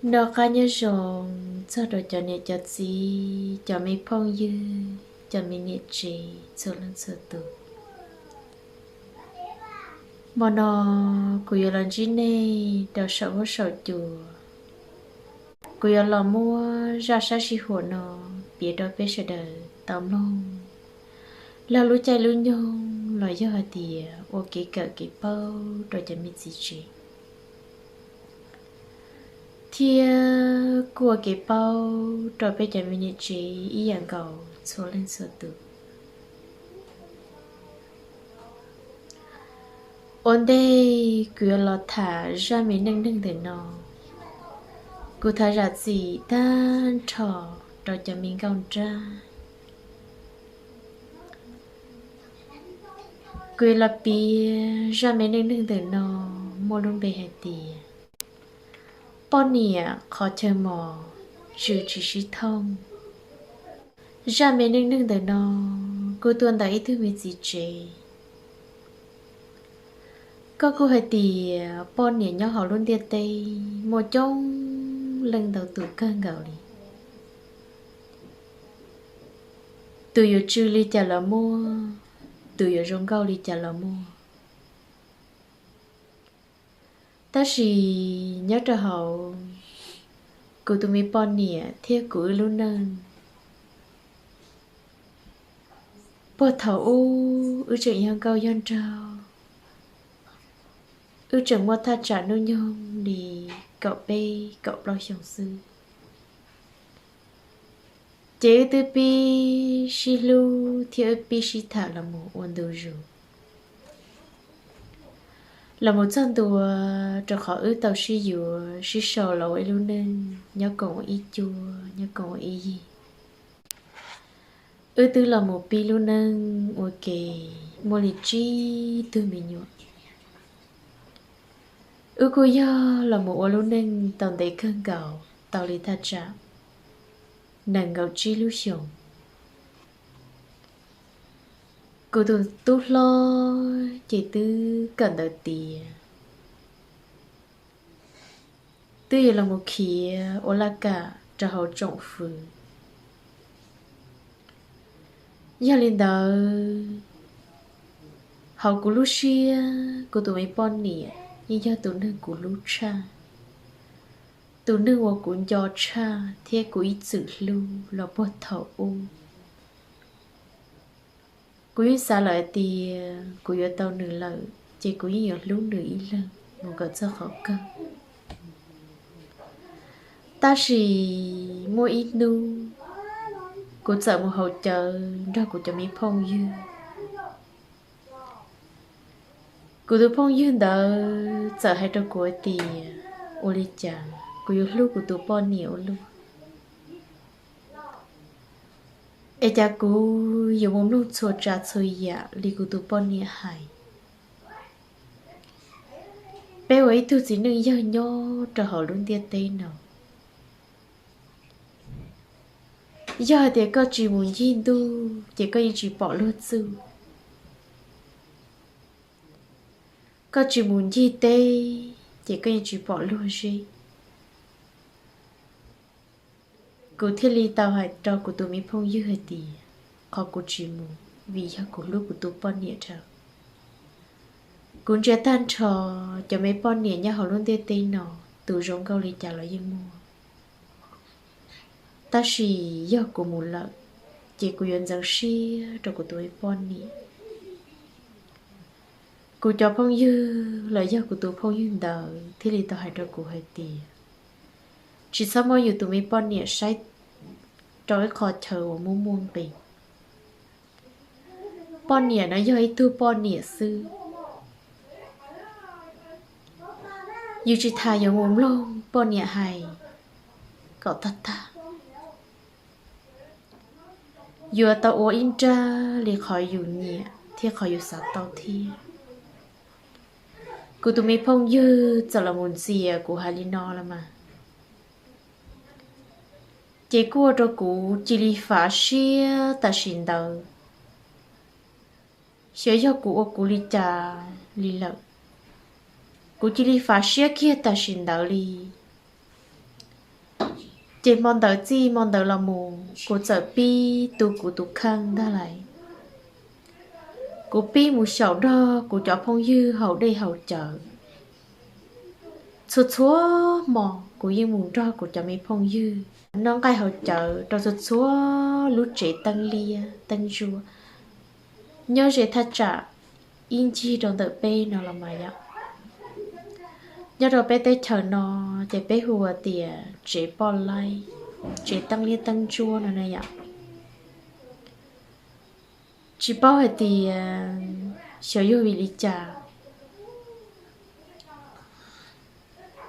Noj qab nyob zoo txog rau cov niam cov txiv, cov me phooj ywg, cov me niam tsev txhua leej txhua tus. Hmo no kuv yuav los ntsib nej rau saum huab saum cua. Kuv yuav los muab zaj sab sij huam no piav rau peb sawv daws tau mloog, laug lub caij lub nyoog los yog hais tias ua kev kawm kev paub rau cov me txiv tsev, thiab kuj ua kev paub rau peb cov me niam tsev ib yam nkaus txhua leej txhua tus. Ua ntej kuv yuav los tham zaj me neej neeg ntawm no, kuv thov zam txim tag nrho rau cov me nkauj nrab. Kuv yuav los piav zaj me neej neeg ntawm no muaj lub npe hais tias poj niam qhov chaw mos tsw tsis sib thooj. Zaj me neej neeg ntawm no kuj tuaj ntawm ib tug me txiv tsev. Koj kuj hais tias poj niam nyob hauv lub ntiaj teb muaj coob leej ntau tus kawg nkaus li. Tus yuav tsw li cas los muaj, tus yuav zoo nkauj li cas los muaj. Tab sis nyob rau hauv kuv tus me poj niam thiab kuv wb lub neej, puag thaum ub wb tseem yog nkauj yog nraug, wb tseem muaj thaj tsam hnub nyoog li kaum peb kaum plaub xyoos xwb, ces wb twb pib sib hlub thiab wb pib sib tham los mus ua ntu zus, los mus txog ntua rau qhov wb tau sib yuav sib sau los ua ib lub neej nyob koom ua ib cuab nyob koom ua ib yig. Wb twb los mus pib lub neej ua ke muaj li tsib tug me nyuam. Wb kuj yog los mus ua lub neej tau ntev kawg nkaus tau li thaj tsam nees nkaum tsib lub xyoos. Kuv tus tub hlob ces twb kawm ntawv tiav, twb yuav los mus khiav ua laj kam rau hauv tsoom fwv. Yog li ntawd, hauv kuv lub siab kuv tus me poj niam yeej yog tus neeg kuv hlub tshaj, tus neeg uas kuv nco tshaj thiab kuv ib txwm hlub los puag thaum ub. Kuv yeej xav lawm hais tias kuv yuav tau nws lawm ces kuv yeej yuav hlub nws ib leeg mus kom txog qhov kawg. Tab sis muaj ib hnub kuv txawm mus haus cawv nrog kuv cov me phooj ywg. Kuv tus phooj ywg ntawd txawm hais rau kuv hais tias, ua li cas kuv yuav hlub kuv tus poj niam ua luaj, es cas kuv yuav mus mloog txhua tsav txhua yam li kuv tus poj niam hais. Peb ua ib tug txiv neej yawg nyob rau hauv lub ntiaj teb no, yog hais tias koj tsis mus ncig ntuj ces koj yeej tsis pom luag txuj, koj tsis mus ncig teb ces koj yeej tsis pom luag zeb. Kuv thiaj li tau hais rau kuv tus me phooj ywg hais tias, qhov kuv tsis mus vim yog kuv hlub kuv tus poj niam dhau. Kuv ntsia tag nrho cov me poj niam nyob hauv lub ntiaj teb no, tus zoo nkauj li cas los yeej muaj, tab sis yog kuv mus lawm ces kuv yuav ntxeev siab rau kuv tus me poj niam. Kuv cov phooj ywg los yog kuv tus phooj ywg ntawd thiaj li tau hais rau kuv hais tias, tsis txhob muab yus tus me poj niam saib rau ib qho chaw uas muaj muaj nqis. Poj niam no yog ib tug poj niam xwb, yus tsis tas yuav mus mloog poj niam hais kom tag tag, yuav tau ua ib nrab li qhov yus nyiam thiab qhov yus xav tau thiab. Kuv tus me phooj ywg txawm los mus ntxias kuv hais li no los mas, ces kuj ua rau kuv cia li fav siab tam sim ntawd. Xyov yog kuv ua kuv li cas li lawm, kuv cia li fav siab kiag tam sim ntawd li. Ces hmo ntawd txij hmo ntawd los mus kuv txawm pib tu kuv tus kheej ntag lauj. Kuv pib mus xyaum nrog kuv cov phooj ywg haus dej haus cawv. Txhua txhua hmo kuv yeej mus nrog kuv cov me phooj ywg noj nqaij haus cawv rau txhua txhua lub tsev teeb liab teeb ntsuab nyob ze thaj tsam ib ncig rau ntawm peb no los mas yom. Nyob rau peb teb chaws no ces peb hu tias tsev poj laib, tsev teeb liab teeb ntsuab no na yom. Tsis paub hais tias xyov yog vim li cas,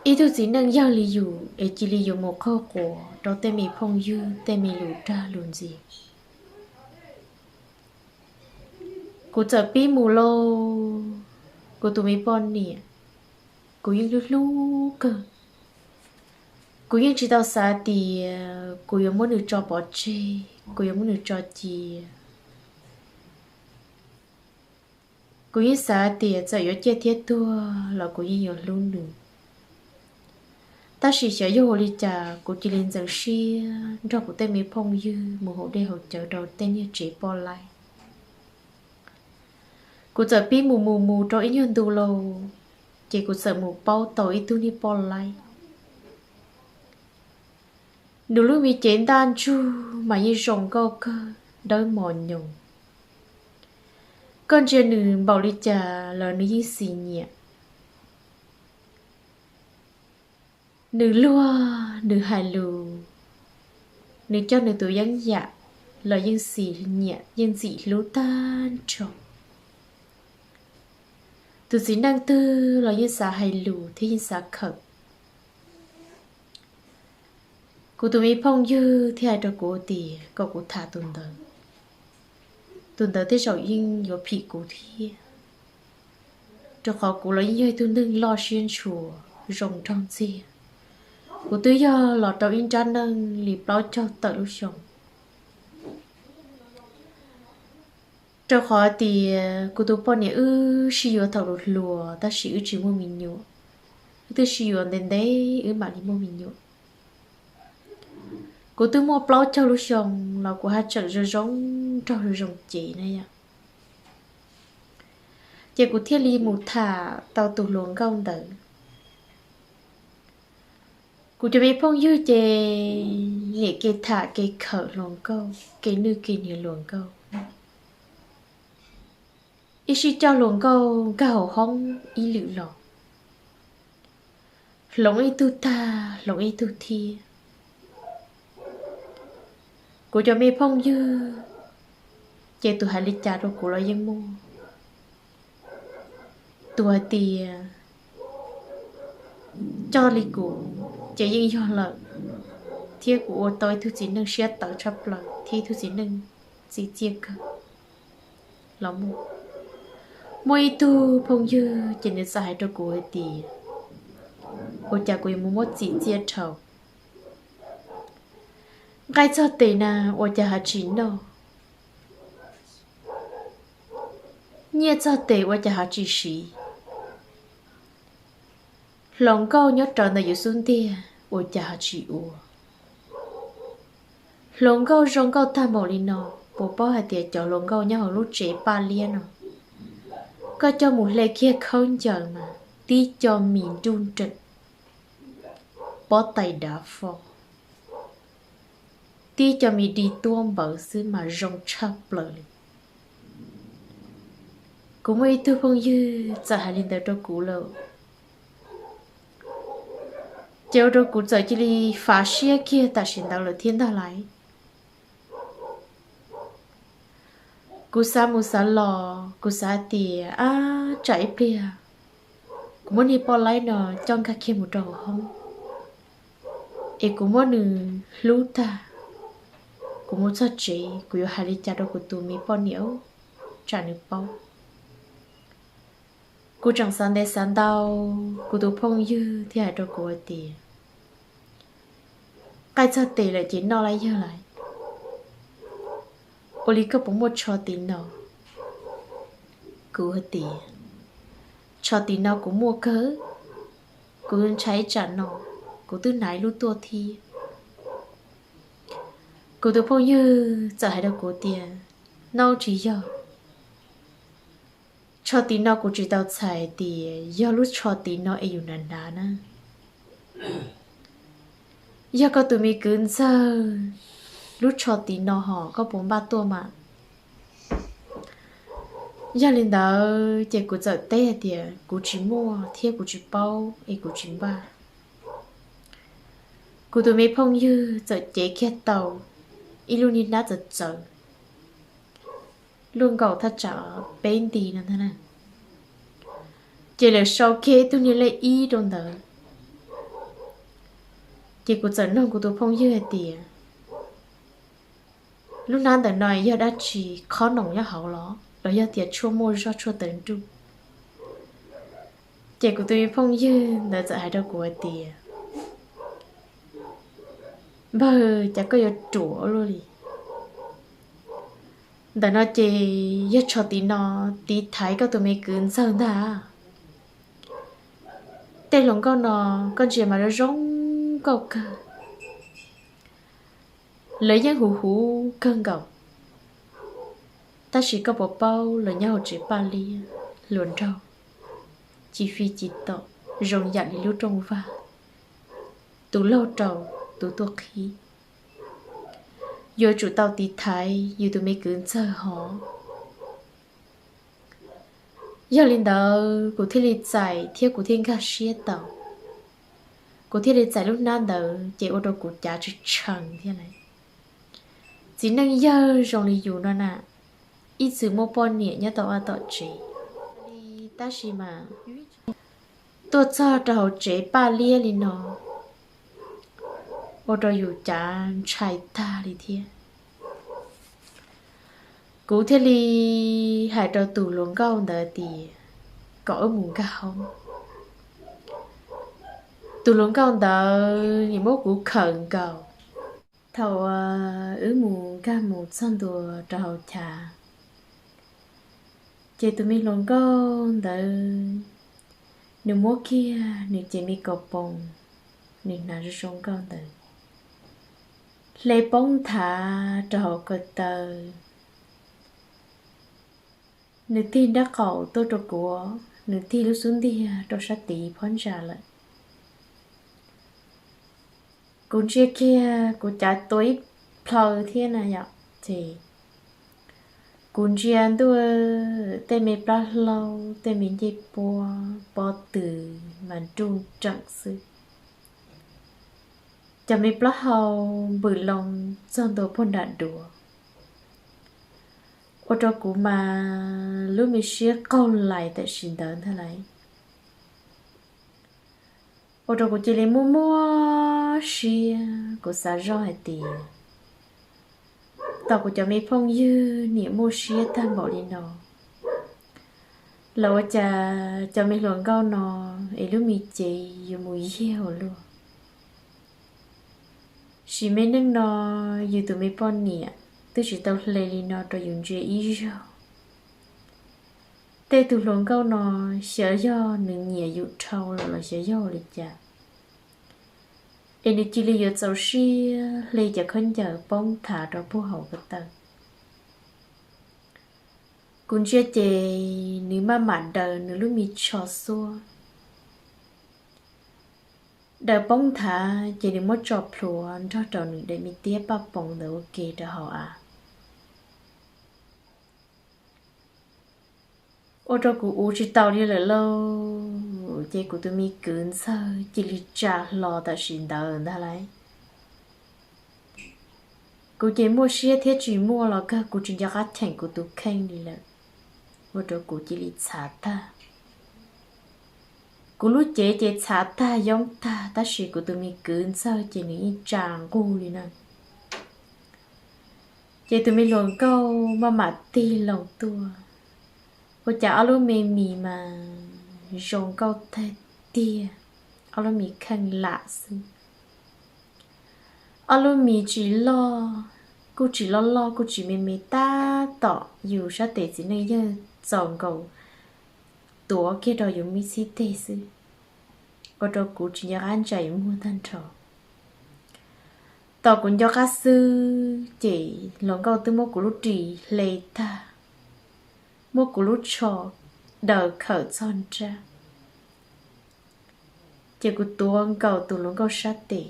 ib tug txiv neej yawg li yus es cia li yuav mus qaug quas rau tej me phooj ywg tej me lus dag lus ntxias. Kuv txawm pib mus lauj, kuv tus me poj niam, kuv yeej hlub hlub kawg. Kuv yeej tsis tau xav tias kuv yuav muab nws tso pov tseg, kuv yuav muab nws tso cia. Kuv yeej xav tias txawm yuav ciaj thiab tuag los kuv yeej yuav hlub nws. Tab sis xyov yog ua li cas kuv cia li ntxeev siab nrog kuv tej me phooj ywg mus haus dej haus cawv rau tej niag tsev poj laib. Kuv txawm pib mus mus mus rau ib nyuag ntu lauj, ces kuv txawm mus paub tau ib tug niag poj laib. Nws lub me cev ntaj ntsug mas yeej zoo nkauj kawg, dawb mos nyoos. Koj ntsia nws npaum li cas los nws yeej xis nyiam. Nws luag, nws hais lus, nws coj nws tus yeeb yam los yeej xis nyiam yeej ntxim hlub tag nrho. Tus txiv neej twg los yeej xav hais lus thiab yeej xav khawm. Kuv tus me phooj ywg thiaj hais rau kuv tias kom kuv tham tus ntawd, tus ntawd tej zaum yeej yuav phim kuv thiab, rau qhov kuv los yeej yog ib tug neeg loj siab ntshua, zoo nraug ntxiag. Kuv twb yog los rau ib nrab neej li plaub caug tawm lub xyoo. Rau qhov tias kuv tus poj niam wb sib yuav thaum hluas hluas tab sis wb tsis muaj me nyuam, wb twb sib yuav ntev ntev wb mam li muaj me nyuam. Kuv twb muaj plaub caug lub xyoo los kuv haj tseem zoo zoo nraug zoo zoo cev na yom. Ces kuv thiaj li mus tham tau tus hluas nkauj ntawd. Kuv cov me phooj ywg ces niam kev tham kev khawm hluas nkauj, kev nwj kev hniav hluas nkauj. Ib sij coj hluas nkauj nkag hauv hoob ib lwm los, hloov ib tug tag hloov ib tug thiab. Kuv cov me phooj ywg ces tus hais li cas rau kuv los yeej muaj. Tus hais tias coj li kuv ces yeej yog lawm, thiab kuv ua tau ib tug txiv neej siab tawv tshaj plaws thiab ib tug txiv neej txim txiaj kawg los muaj. Muaj ib tug phooj ywg ces nws txawm hais rau kuv hais tias, ua cas kuv yuav mus muab txim txiaj dhau. Nqaij txog tes na ua cas ho tsis noj, nyiaj txog tes ua cas ho tsis siv, hluas nkauj nyob rawv ntawm yus xub ntiag ua cas ho tsis ua. Hluas nkauj zoo nkauj tag npaum li no, puas paub hais tias cov hluas nkauj nyob hauv lub tsev paj liab no, koj coj mus hle kiag khaub ncaws mas tib co mis nruj nreem, pob tais dav fo, tib co mis di tuab npawv xwb mas zoo tshaj plaws li. Kuv muaj ib tug phooj ywg txawm hais li ntawd rau kuv lawm, ces ua rau kuv txawm cia li fav siab kiag tam sim ntawd lawm thiab ntag lauj. Kuv xav mus xav los kuv xav tias ab tsam ib pliag kuv muab niag poj laib no coj nkag kiag mus rau hauv hoob, es kuv muab nws hlub tag, kuv mus txog tsev kuv yuav hais li cas rau kuv tus me poj niam, tsam nws paub. Kuv tseem xav ntev xav ntau, kuv tus phooj ywg thiaj hais rau kuv hais tias, nqaij txog tes lawm ces noj lawm yawg lauj. Ua li koj puas muaj tsho tim no? Kuv hais tias, tsho tim no kuv muaj kawg, kuv ntshai ib tsam no kuv twb hnav ib lub tuaj thiab. Kuv tus phooj ywg txawm hais rau kuv tias, Nab, tsis yog. Tsho tim no kuv tsis tau txhais tias yog lub tsho tim no es yus hnav hnav na. Yog koj tus me kwv ntxawg lub tsho tim no hos koj puas npaj tuaj mas? Yog li ntawd ces kuv txawm teb hais tias, Kuv tsis muaj thiab kuv tsis paub es kuv tsis npaj. Kuv tus me phooj ywg txawm cev kiag tau ib lub niag hnab txawv txawv, luaj nkaus thaj tsam peb nti no ntag na. Ces lawv sau kiag ib tug niag lej ib rau ntawd. Ces kuv txawm nug kuv tus phooj ywg hais tias, Lub hnab ntawm no yog dab tsi, khob noom nyob hauv los los yog tias tshuaj muaj zog tshuaj tawv nruj? Ces kuv tus me phooj ywg ntawd txawm hais rau kuv hais tias, Npawg, cas koj yuav ruam ua luaj li? Ntawm no ces yog tsho tim no tiv thaiv koj tus me kwv ntxawg ntag. Tej hluas nkauj no koj ntsia mas zoo zoo nkauj kawg, lawv yeej huv huv kawg nkaus, tab sis koj puas paub lawv nyob hauv tsev paj liab hluas nraug, ci fij ci tom zoo yam li lub rooj vag, tus laug rau tus tuaj qhib, yuav tsum tau tiv thaiv yus tus me kwv ntxawg hov. Yog li ntawd kuv thiaj li txais thiab kuv thiaj nkag siab tau. Kuv thiaj li txais lub hnab ntawd ces ua rau kuv cav tshee tshee thiab lauj. Txiv neej yawg zoo li yus no na, ib txwm muaj poj niam nyob tom vaj tom tsev li, tab sis mas tuaj txog rau hauv tsev paj liab li no, ua rau yus cav ntshai tag li thiab. Kuv thiaj li hais rau tus hluas nkauj ntawd tias kom wb mus nkag hoob. Tus hluas nkauj ntawd nim muab kuv khawm nkaus. Thaum wb mus nkag mus txog ntua rau hauv chav, ces tus me hluas nkauj ntawd nws muab kiag nws cev me kaus poom nws hnav zoo zoo nkauj ntawd hle poob nthav rau hauv ko taw. Nws tig nraub qaum tuaj rau kuv, nws tig lub xub ntiag rau sab tid phab ntsa lawm. Kuv ntsia kiag kuv cav tua ib plhaw thiab na yom, ces kuv ntsia ntua tej me plab hlau, tej me ncej puab pob tw mas nruj nreem xwb. Cov me plaub hau npws loo txog ntua puag nram duav, ua rau kuv mas lub me siab qaug lais tam sim ntawd ntag lauj. Ua rau kuv cia li muaj muaj siab, kuv xav zoj hais tias, tom kuv cov me phooj ywg niam muaj siab tag npaum li no, los ua cas cov me hluas nkauj no es lub me cev yuav mus yiag ua luaj. Sim me neej no yus tus me poj niam twb tsis tau hle li no rau yus ntsia ib zaug. Tej tus hluas nkauj no xyov yog nws nyiam yus dhau los los xyov yog ua li cas, es nws cia li yuav txaus siab hle cov khaub ncaws poob nthav rau puag hauv ko taw. Kuv ntsia ces nws maj mam daws nws lub me tsho xuab, daws poob nthav ces nws muab tso plhuav nrog rau nws daim me tiab paj poom ntawd ua ke rau hauv av. Ua rau kuv ua tsis taus li lawm lauj, ces kuv tus me kwv ntxawg cia li tsa hlo tam sim ntawd ntag lauj. Kuv ces muaj siab thiab tsis muaj los kawg kuv tsis nco qab cheem kuv tus kheej li lawm, ua rau kuv cia li txhav tag. Kuv lub cev ces txhav tag yoob tag tab sis kuv tus me kwv ntxawg ces nws yeej tsa nqug li na. Ces tus me hluas nkauj maj mam tig loo tuaj, ua cas ob lub me mis mas zoo nkauj tag tiag, ob lub mis kheej lam xwb. Ob lub mis tsis loj, kuj tsis loj loj kuj tsis me me, tab tom yus sab tes txiv neej yawg txaus nkaus tuav kiag rau yus me txhib teg xwb, ua rau kuv tsis nco qab ntsais muag tag nrho. Tos kuv nco qab xwb ces hluas nkauj twb muab kuv lub ris hle tag, muab kuv lub tsho daws khawm txog nrab, ces kuv tuav nkaus tus hluas nkauj sab tes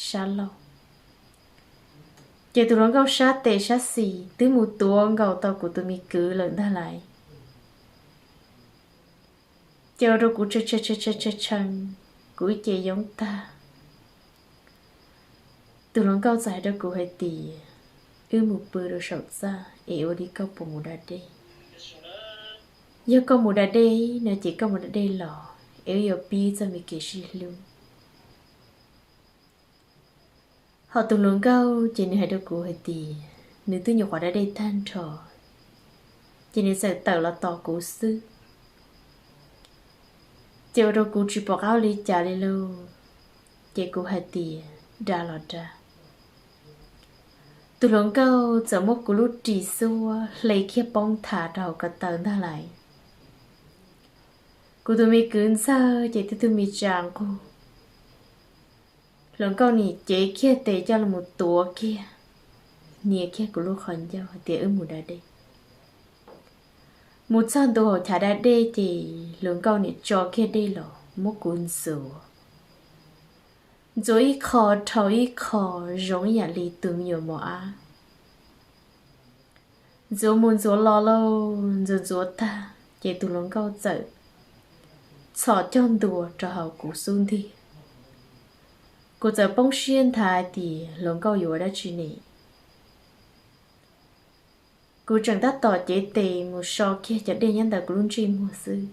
sab laug, ces tus hluas nkauj sab tes sab xis twb mus tuav nkaus tau kuv tus me kwv lawm ntag lauj. Ces ua rau kuv tshee tshee, kuv ib ce yoob tag. Tus hluas nkauj txawm hais rau kuv hais tias, wb mus pw rau saum txaj es ua li koj puas mus da dej. Yog koj mus da dej no ces koj mus da dej los es wb yuav pib txoj me kev sib hlub. Ho tus hluas nkauj ces nws hais rau kuv hais tias nws twb nyuam qhuav da dej tag nrho, ces nws txawm tawm los tos kuv xwb. Ces ua rau kuv tsis pom qab ua li cas li lauj, ces kuv hais tias da los da. Tus hluas nkauj txawm muab kuv lub ris xuab hle kiag poob thav rau hauv ko taw ntag lauj. Kuv tus me kwv ntxawg ces twb tug me tsa nqug. Hluas nkauj nim cev kiag tes coj los tuav kiag, hnia kiag kuv lub qhov ncauj hais tias wb mus da dej. Mus txog ntua hauv chav da dej ces hluas nkauj nim tso kiag dej los muab kuv ntxuav. Ntxuav ib qho dhau ib qho zoo ib yam li tus me nyuam mos ab. Ntxuav mus ntxuav los lauj, ntxuav ntxuav tag ces tus hluas nkauj txawm txhos caug ntua rau hauv kuv xub ntiag. Kuv txawm poob siab nthav hais tias hluas nkauj yuav ua dab tsi ne. Kuv tseem tab tom cev tes mus so kiag cov dej nyob ntawm kuv lub ntsej muag xwb,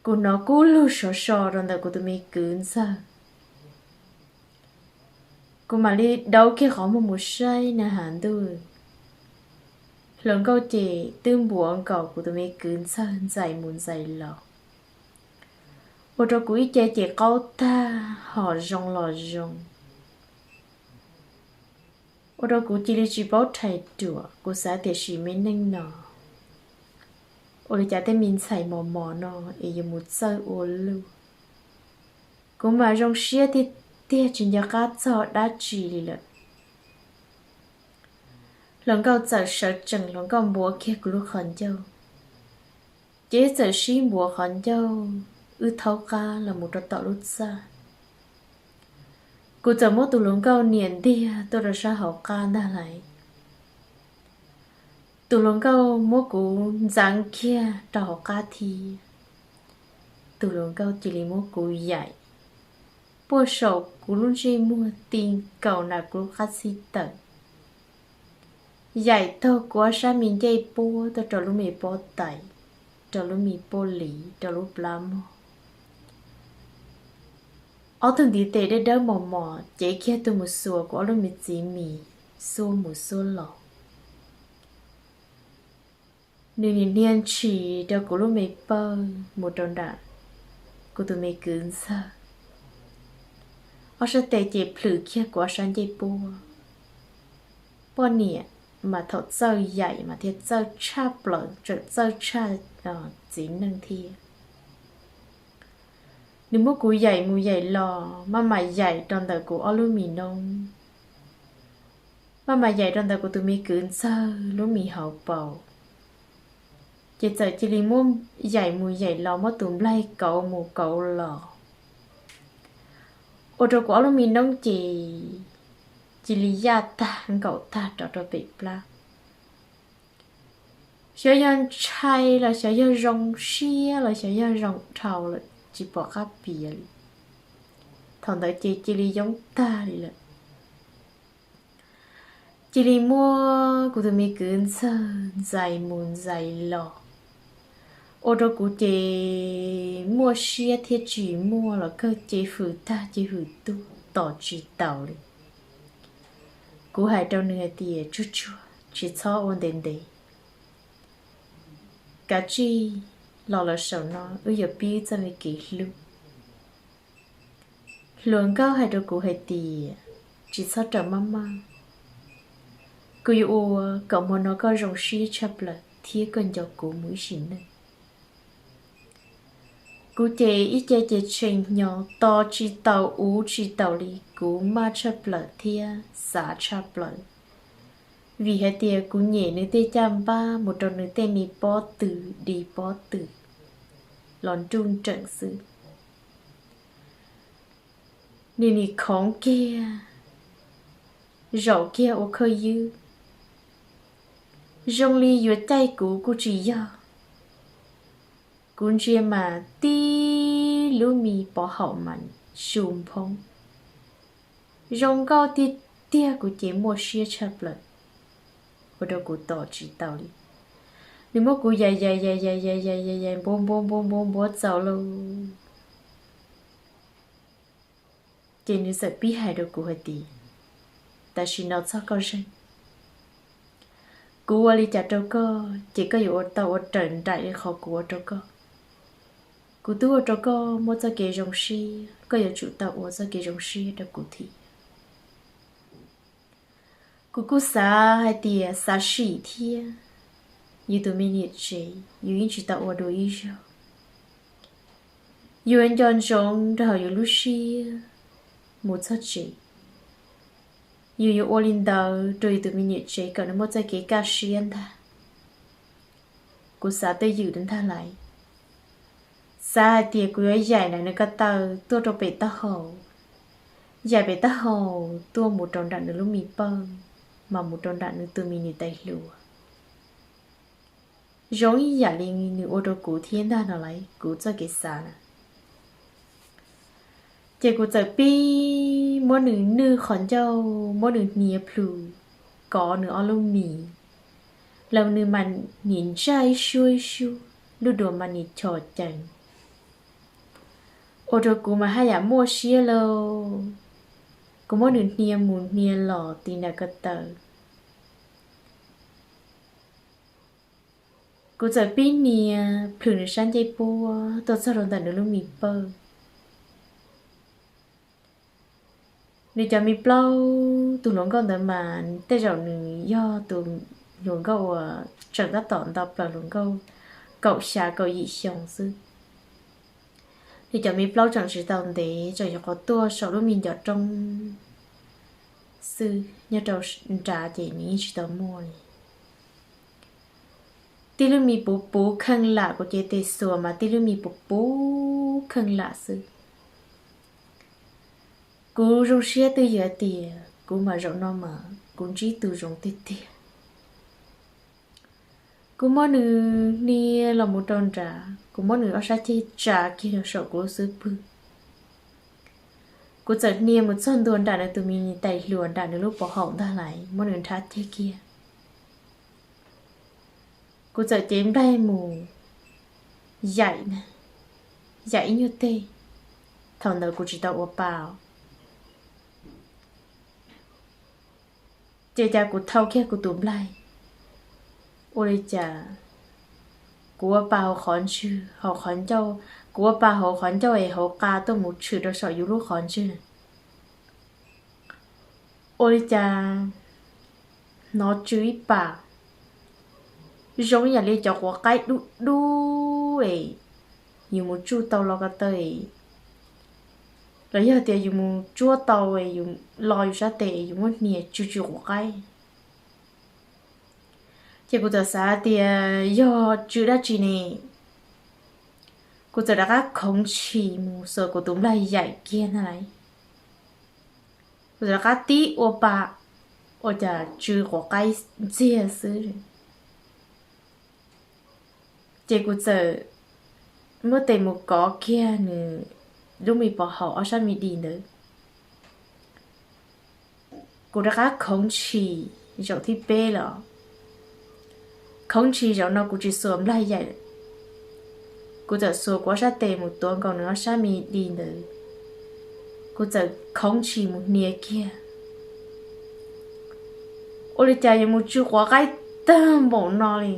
kuv hnov kub lug sov so rau ntawm kuv tus me kwv ntxawg. Kuv mam li dauv kiag qhov muag mus saib na has ntuj, hluas nkauj ces twb npuav nkaus kuv tus me kwv ntxawg ntxais mus ntxais los, ua rau kuv ib ce ces qaub tag hom zoo los zoo. Ua rau kuv cia li tsis paub rhais ruam, kuv xav tias sim me neej no ua li cas tej me ntxhais mos mos no es yuav mus txawj ua luaj. Kuv mas zoo siab tiag tiag tsis nco qab txog dab tsi li lawm. Hluas nkauj txawm sawv tsees, hluas nkauj npuav kiag kuv lub qhov ncauj, ces wb txawm sib npuav qhov ncauj, wb thaub qab los mus rau tom lub txaj. Kuv txawm muab tus hluas nkauj nias ntiag tuaj rau sab hauv qab ntag lauj. Tus hluas nkauj muab kuv ntxeev kiag rau hauv qab thiab. Tus hluas nkauj cia li muab kuv yaim puag saum kuv lub ntsej muag ti nkaus nram kuv lub qab txij tawm, yaim taug kuv ob sab me ncej puab tuaj rau lub me pob tais, rau lub me pob liv, rau lub plab mog. Ob tug ntiv tes dawb dawb mos mos cev kiag tuaj mus xuas kuv ob lub me txiv mis xuab mus xuab los. Nws nim hnia ntshis rau kuv lub me pawg mus rau nram kuv tus me kwv ntxawg. Ob sab tes ces plhws kiag kuv ob sab ncej puab. Poj niam mas thaum txawj yaim mas thiaj txawj tshaj plaws, tseem txawj tshaj txiv neej thiab. Nws muab kuv yaim mus yaim los, maj mam yaim rau ntawm kuv ob lub mis noob, maj mam yaim rau ntawm kuv tus me kwv ntxawg lub mis hauv paus. Ces txawm cia li muab yaim mus yaim los, muab tus nplaig kauv mus kauv los, ua rau kuv ob lub mis noob ces cia li yaj tag nkaum tag rov rau pem plab. Xyov yog ntshai los xyov yog zoo siab los xyov yog zoo dhau lawm tsis pom qab piav li. Thaum ntawd ces cia li yoob tag li lawm. Cia li muab kuv tus me kwv ntxawg ntxais mus ntxais los, ua rau kuv ces muaj siab thiab tsis muaj los kawg ces hwm tag ces hwm tuag tos tsis taus li. Kuv hais rau nws hais tias, tsuag tsuag, tsis txhob ua ntev ntev, kav tsij los lawm saum no wb yuav pib txoj me kev hlub. Hluas nkauj hais rau kuv hais tias, tsis txhob raws maj maj, kuv yuav ua kom hmo no koj zoo siab tshaj plaws thiab koj nco kuv mus ib sim neej. Kuv ces ib ce ces tshee hnyo, tos tsis taus, ua tsis taus li. Kuv maj tshaj plaws thiab xav tshaj plaws, vim hais tias kuv nyem nws tej caj npab mus rau nws tej me pob tw, di pob tw los nruj nreem xwb. Nws nim khoov kiag, zaum kiag ua khawj ywb, zoo li yuav caij kuv kuj tsis yog. Kuv ntsia mas tib lub me pov haum mas su nphoob, zoo nkauj tiag tiag. Kuv ces muaj siab tshaj plaws, ua rau kuv tos tsis tau li. Nws muab kuv yais yais yais yais yais yais yais yais npuab npuab npuab npuab npuab txaus lauj. Ces nws txawm pib hais rau kuv hais tias, tam sim no txog koj zeeg. Kuv ua li cas rau koj ces koj yuav ua tau ua raws nraim li qhov kuv ua rau koj. Kuv twb ua rau koj muaj txoj kev zoo siab, koj yuav tsum tau ua txoj kev zoo siab rau kuv thiab. Kuv kuj xav hais tias xav sim thiab, yus tus me niam tsev yus yeej tsis tau ua dua ib zaug. Yus nco ntsoov rau hauv yus lub siab mus txog tsev, yus yuav ua li ntawd rau yus tus me niam tsev kom nws muaj txoj kev kaj siab ntag. Kuv xav twj ywm ntag lais, xav hais tias kuv yuav yaim nram nws ko taw tuaj rau pem taub hau, yaim pem taub hau tuaj mus rau nram nws lub me pawg, mas mus rau nram nws tus me niam tais hluas. Zoo ib yam li nws ua rau kuv thiab ntag no lais, kuv txoj kev xav na. Ces kuv txawm pib muab nws nwj qhov ncauj, muab nws hnia plhws, kov nws ob lub mis, los nws mas nim ntsaj ib suab ib suab, lub duav mas nim chos cees, ua rau kuv mas haj yam muaj siab lauj. Kuv muab nws hnia mus hnia los ti nram ko taw. Kuv txawm pib hnia plhws nws sab ncej puab tuaj txog rau ntawm nws lub me pawg. Nws cov me plaub tus hluas nkauj ntawd mas tej zaum nws yog tus hluas nkauj uas tseem tab tom nto plaws hluas nkauj kaum xya kaum yim xyoo xwb. Nws cov me plaub tseem tsis tau ntev, tseem yuav qhuav tuaj saum lub me ncov roob xwb, nyob rau nrad ces nws yeej tsis tau muaj li. Tib lub me puv puv kheej lam, kuv cev tes xuas mas tib lub me puv puv kheej lam xwb. Kuv zoo siab twj ywm tias kuv mas zaum no mas kuv ntsib tus zoo tiag tiag. Kuv muab nws hnia los mus rau nrad, kuv muab nws ob sab ceg tsa kiag rau saum kuv lub xub pwg. Kuv txawm hnia mus txog ntua nram nws tus me tais hluas nram nws lub pov haum ntag lais, muab nws nrhab ceg kiag. Kuv txawm cev nplaig mus yaim, yaim ib nyuag teg. Thaum ntawd kuv tsis tau ua pa. Ces cas kuv thau kiag kuv tus nplaig, ua li cas kuv ua pa hauv qhov ntswg, hauv qhov ncauj, kuv ua pa hauv qhov ncauj es hauv qa tuaj mus tshwm rau saum yus lub qhov ntswg. Ua li cas hnov tsw ib pas, zoo ib yam li cov quav qaib dub dub es yus mus tsuj tau los ko taw, los yog tias yus mus tsuab tau es yus lo yus sab tes yus muab hnia tsw tsw quav qaib. Ces kuv txawm xav tias yog tsw dab tsi ne, kuv txawm rov qab khoov ntshis mus xuas kuv tus nplaig yaim kiag ntag lais. Kuv txawm rov qab tib ua pa, ua cas tsw quav qaib ntxiag xwb. Ces kuv txawm muab tes mus kov kiag nws lub me pov haum ob sab me di ntawd. Kuv rov qab khoov ntshis zaum thib peb lawm. Khoov ntshis zaum no kuv tsis xuas nplaig yaim, kuv txawm xuas kuv ob sab tes mus tuav nkaus nws ob sab me di ntawd. Kuv txawm khoov ntshis mus hnia kiag, ua li cas yuav mus tsw quav qaib tag npaum no li.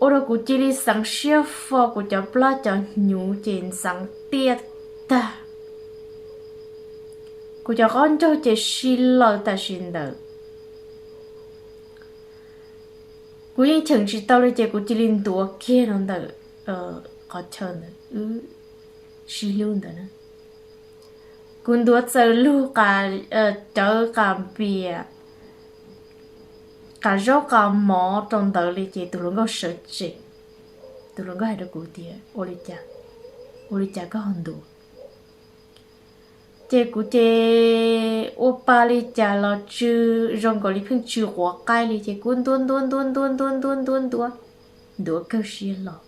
Ua rau kuv cia li xeev siab fo, kuv cov plab cov hnyuv ces ntxeev tiaj tag. Kuv cov qaub ncaug ces si lawm tam sim ntawd. Kuv yeej cheem tsis tau li ces kuv cia li ntuav kiag rau ntawm qhov chaw ntawd wb sib hlub ntawd na. Kuv ntuav txawm lug cawv qas npias, qas zaub qas mov rau ntawd li ces tus hluas nkauj sawv tsees. Tus hluas nkauj hais rau kuv tias, ua li cas, ua li cas koj ho ntuav? Ces kuv ces ua pa li cas los tsw, zoo nkaus li pheej tsw quav qaib li ces kuv ntuav ntuav ntuav ntuav ntuav ntuav ntuav ntuav, ntuav kawg siab los.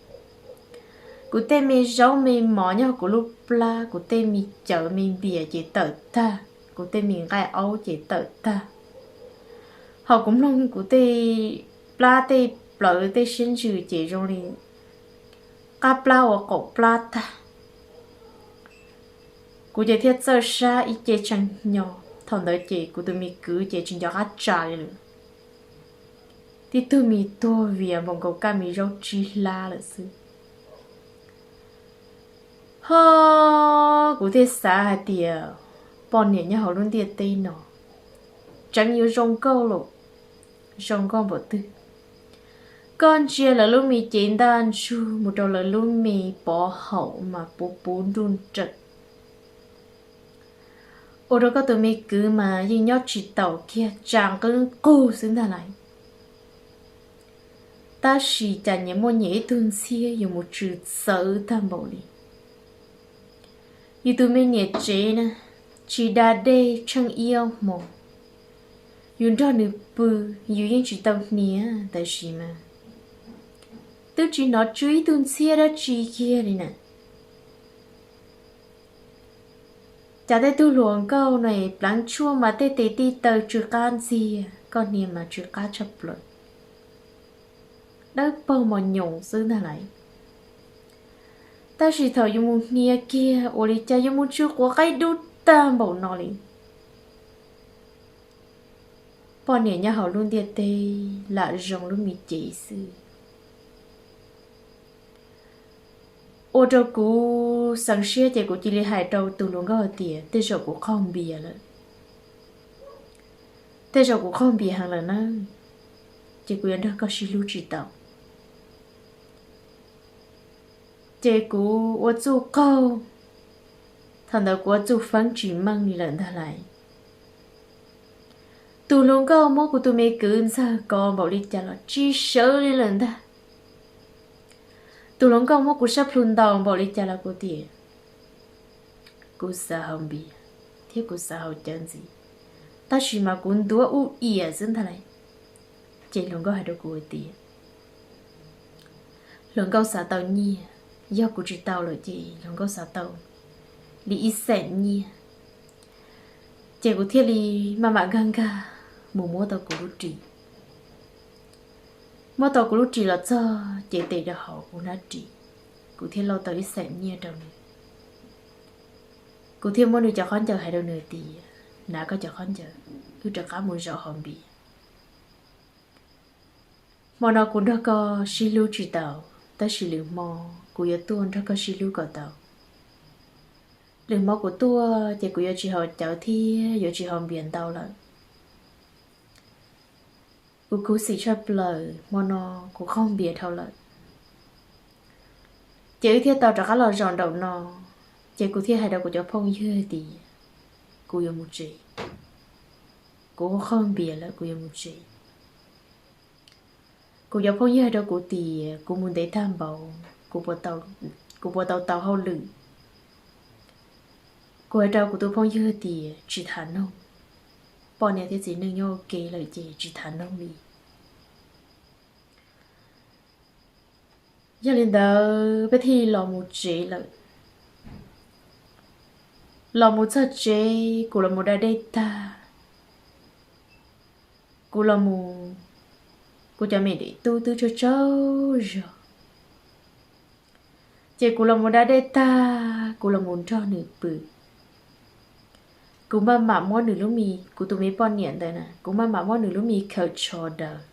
Kuv tej me zaub me mov nyob kuv lub plab, kuv tej me cawv me npias ces tawm tag, kuv tej me nqaij aub ces tawm tag. Ho kuv mloog kuv tej plab tej plawv tej siab ntsws ces zoo li qab plab ua qaum plab tag. Kuv ces thiaj txawj sab ib ce tshee hnyo. Thaum ntawd ces kuv tus me kwv ces tsis nco qab tsa li lawm. Tib tug me tuag vias npaum nkaus kaj me zaub tsib hlab lawm xwb. Ho kuv thiaj xav hais tias poj niam nyob hauv lub ntiaj teb no tseem yuav zoo nkauj lawm, zoo nkauj npaum twg. Koj ntsia lawv lub me cev ntaj ntsug mus rau lawv lub me pov haum mas puv puv nruj nrawm, ua rau koj tus me kwv mas yeej nyob tsis taus kiag, tsa nqwb nqug xwb ntag lauj. Tab sis cas nyias muaj nyias ib tug ntxhiab yuav mus tsw txawv tag npaum li. Yus tus me niam tsev na, tsis da dej tsheej ib ob hmo. Yus nrog nws pw, yus yeej tsis tau hnia, tab sis mas twb tsis hnov tsw ib tug ntxhiab dab tsi kiag li na. Cas tej tug hluas nkauj no pleev tshuaj mas tej tes tej taw tsw qab ntxiag, koj hnia mas tsw qab tshaj plaws, dawb paug mos nyoos xwb ntag lauj. Tab sis thaum yuav mus hnia kiag ua li cas yuav mus tsw quav qaib dub tag npaum no li. Poj niam nyob hauv lub ntiaj teb lam zoo lub me cev xwb. Ua rau kuv xeev siab ces kuv cia li hais rau tus hluas nkauj hais tias tej zaum kuv qaug npias lawm, tej zaum kuv qaug npias heev lawm na, ces kuv yuav nrog koj sib hlub tsis tau. Ces kuv ua txuj qaug, thaum ntawd kuv ua txuj feeb tsis meej li lawm ntag lauj. Tus hluas nkauj muab kuv tus me kwv ntxawg kov npaum li cas los tsis sawv li lawm ntag. Tus hluas nkauj muab kuv sab plhu ntaus npaum li cas los kuv tias kuv xav haus npias thiab kuv xav haus cawv ntxiv, tab sis mas kuv ntuav ub iam xwb ntag lauj. Ces hluas nkauj hais rau kuv hais tias hluas nkauj xav tau nyiaj, yog kuv tsis tau lawm ces hluas nkauj xav tau li ib xeem nyiaj. Ces kuv thiaj li maj mam nkag nkag mus muab tau kuv lub ris. Muab tau kuv lub ris los txog ces tes rau hauv kuv hnab ris, kuv thiaj lauj tau ib xeem nyiaj rau nws. Kuv thiaj muab nws cov khaub ncaws hais rau nws tias, hnav koj cov khaub ncaws, wb rov qab mus zaum haus npias. Hmo no kuv nrog koj sib hlub tsis tau, tab sis lwm hmo kuv yuav tuaj nrog koj sib hlub kom tau. Lwm hmo kuv tuaj ces kuv yuav tsis haus cawv thiab yuav tsis haus npias ntau lawm. Kuv khuv xim tshaj plaws, hmo no kuv qaug npias dhau lawm. Ces wb thiaj tau rov qab los zaum nraum no, ces kuv thiaj hais rau kuv cov phooj ywg tias kuv yuav mus tsev, kuv qaug npias lawm kuv yuav mus tsev. Kuv cov phooj ywg hais rau kuv tias kuv mus ntev tag npaum, kuv puas tau tau hauj lwm. Kuv hais rau kuv tus phooj ywg tias tsis tham noog, poj niam thiab txiv neej nyob ua ke lawm ces tsis tham noog li. Yog li ntawd peb thiaj los mus tsev lawm. Los mus txog tsev kuv los mus da dej tag, kuv los mus, kuv cov me daim tub twb tsaug tsaug zog. Ces kuv los mus da dej tag kuv los mus nrog nws pw. Kuv maj mam muab nws lub me, kuv tus me poj niam ntawd na, kuv maj mam muab nws lub me khawv tsho daws.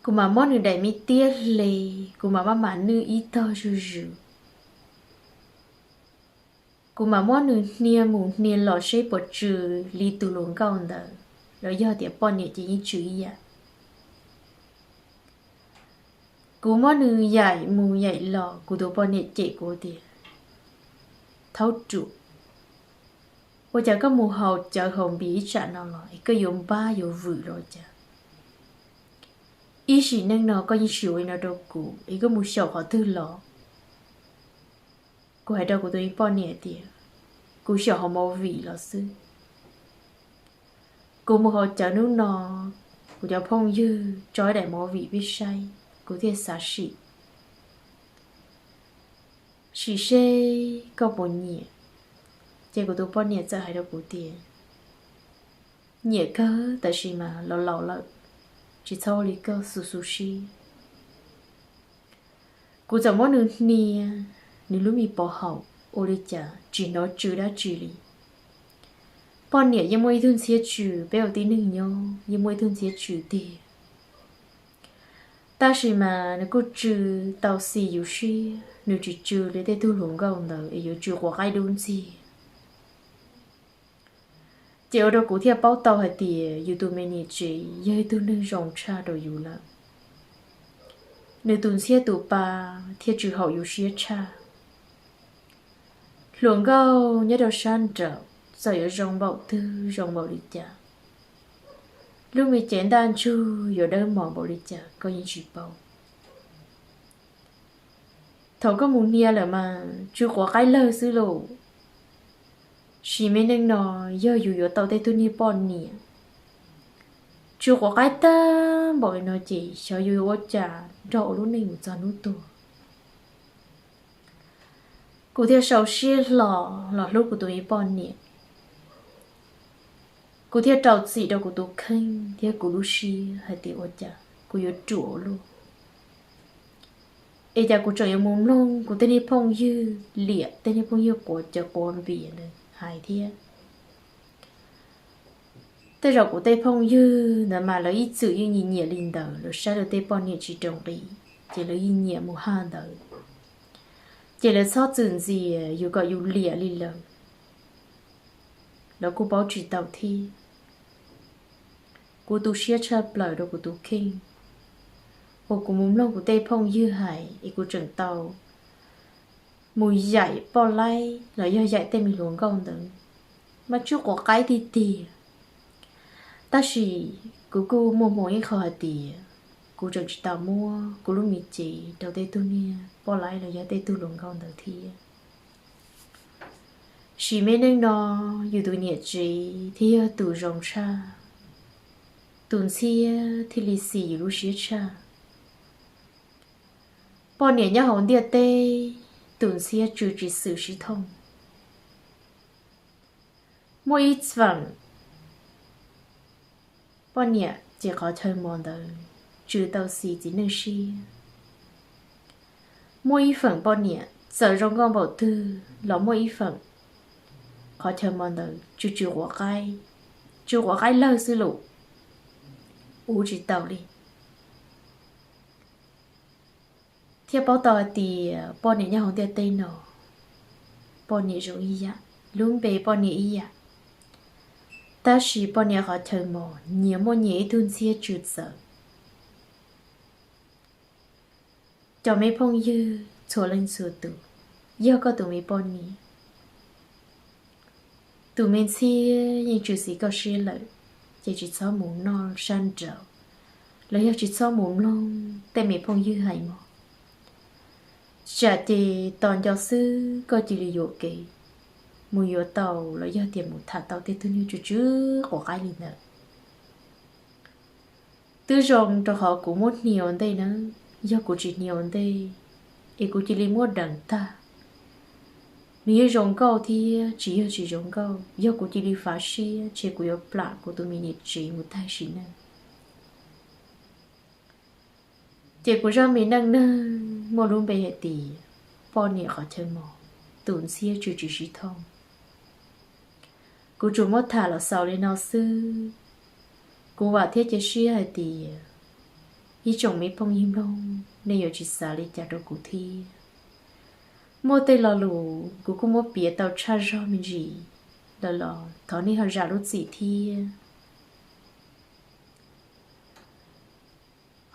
Kuv mam muab nws daim me tiab hle, kuv mam maj mam nwj ib tog zuj zus. Kuv mam muab nws hnia mus hnia los seb puas tsw li tus hluas nkauj ntawd, los yog tias poj niam ces yeej tsw ib yam. Kuv muab nws yaim mus yaim los, kuv tus poj niam cem kuv tias, Thaub ruam, ua cas koj mus haus cawv haus npias ib tsam no los es koj yuav npab yuav vwm los cas? Ib sim neej no koj yeej tsis ua li no rau kuv es koj mus xyaum qhov twg los? Kuv hais rau kuv tus me poj niam tias, Kuv xyaum hauv movie los xwb. Kuv mus haus cawv hnub no, kuv cov phooj ywg tso ib daim movie peb saib, kuv thiaj xav sim, sim seb koj puas nyiam. Ces kuv tus poj niam txawm hais rau kuv tias, Nyiam kawg, tab sis mas los laus lawm, tsis txhob ua li koj xu xu siab. Kuv txawm muab nws hnia, nws lub me pov haum ua li cas tsis hnov tsw dab tsi li. Poj niam yeej muaj ib tug ntxhiab tsw, peb ua tib neeg nyob yeej muaj ib tug ntxhiab tsw tiag. Tab sis mas nws kuj tsw tau xis yus siab, nws tsis tsw li tej tug hluas nkauj ntawd es yuav tsw quav qaib dub ntxiag. Ces ua rau kuv thiaj paub tau hais tias yus tus me niam tsev yog ib tug neeg zoo tshaj rau yus lawm. Nws tus ntxhiab tus pa thiaj tsw haum yus siab tshaj. Hluas nkauj nyob rau sab nraud txawm yuav zoo npaum twg zoo npaum li cas, lub me cev ntaj ntsug yuav dawb mos npaum li cas koj yeej tsis paub. Thaum koj mus hnia lawm mas tsw quav qaib lawg xwb lauj. Sim me neej no yog yus yuav tau tej tug niag poj niam tsw quav qaib tag npaum li no ces xyov yus yuav ua cas nrog ua lub neej mus txog hnub tuag. Kuv thiaj sau siab hlo los hlub kuv tus me poj niam. Kuv thiaj rau txim rau kuv tus kheej thiab kuv lub siab hais tias ua cas kuv yuav ruam ua luaj. Es cas kuv tseem yuav mus mloog kuv tej niag phooj ywg liam tej niag phooj ywg quav cawv quav npias ntawd hais thiab. Tej zaum kuv tej phooj ywg ntawd mas lawv ib txwm yeej nyiam nyiam li ntawd, lawv saib lawv tej poj niam tsis rau nqi, ces lawv yeej nyiam mus haj ntawd. Ces lawv txhob txwm ntxias yus kom yus liam li lawm, lawv kuj paub tsis tau thiab. Kuv tu siab tshaj plaws rau kuv tus kheej uas kuv mus mloog kuv tej phooj ywg hais es kuv tseem tau mus yaim poj laib los yog yaim tej me hluas nkauj ntawd, mas tsw quav qaib tiag tiag. Tab sis kuv kuj muaj hmoo ib qho hais tias kuv tseem tsis tau muab kuv lub me cev rau tej tug niag poj laib los yog tej tug hluas nkauj ntawd thiab. Sim me neej no yus tus niam tsev thiaj yog tus zoo tshaj, tus ntxhiab thiaj li xis yus lub siab tshaj. Poj niam nyob hauv ntiaj teb, tus ntxhiab tsw tsis xwm sib thooj. Muaj ib feem poj niam ces qhov chaw mos ntawd tsw tau xis txiv neej siab. Muaj ib feem poj niam txawm zoo nkauj npaum twg los muaj ib feem qhov chaw mos ntawd tsw tsw quav qaib, tsw quav qaib lawg xwb lauj, ua tsis tau li. Thiaj paub tau hais tias poj niam nyob hauv ntiaj teb no, poj niam zoo ib yam, lub npe poj niam ib yam, tab sis poj niam qhov chaw mos nyias muaj nyias ib tug ntxhiab tsw txawv. Cov me phooj ywg txhua leej txhua tus, yog koj tus me poj niam, tus me ntxhiab yeej tsw xis koj siab lawm, ces tsis txhob mus noj sab nraud, los yog tsis txhob mus mloog tej me phooj ywg hais mog. Tsam ces tos nco xwb koj cia li yuam kev mus yuav tau los yog tias mus tham tau tej tug niag tsw tsw quav qaib li ntawd. Twb zoo rau qhov kuv muab hnia ua ntej na, yog kuv tsis hnia ua ntej es kuv cia li muab deev tag. Nws yeej zoo nkauj thiab tsis yog tsis zoo nkauj, yog kuv cia li fav siab ces kuv yuav plam kuv tus me niam tsev mus tag sim neej. Ces kuv zaj me neej neeg muaj lub npe hais tias poj niam qhov chaw mos, tus ntxhiab tsw tsis sib thooj. Kuv tsuas muab tham los xaus li no xwb. Kuv vam thiab cia siab hais tias ib tsoom me phooj ywg mloog nej yuav tsis xav li cas rau kuv thiab. Muaj tej lo lus kuv kuj muab piav tau tshaj zog me ntsis lawm los thov nej ho zam lub txim thiab.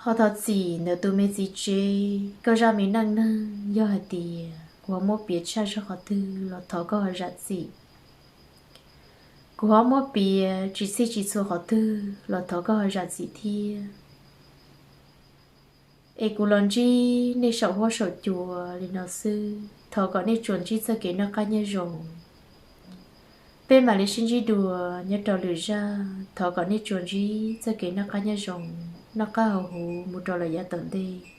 Ho thov txim ntawm tus me txiv tsev, koj zaj me neej neeg yog hais tias kuv ho muab piav tshaj zog qhov twg los thov koj ho zam txim. Kuv ho muab piav tsis txhij tsis txhua qhov twg los thov koj ho zam txim thiab. Es kuv los ntsib nej saum huab saum cua li no xwb, thov kom nej tsuas ntsib txoj kev noj qab nyob zoo. Peb mam li sib ntsib dua nyob rau lwm zaj, thov kom nej tsuas ntsib txoj kev noj qab nyob zoo, noj qab haus huv mus rau lawm yav tom ntej.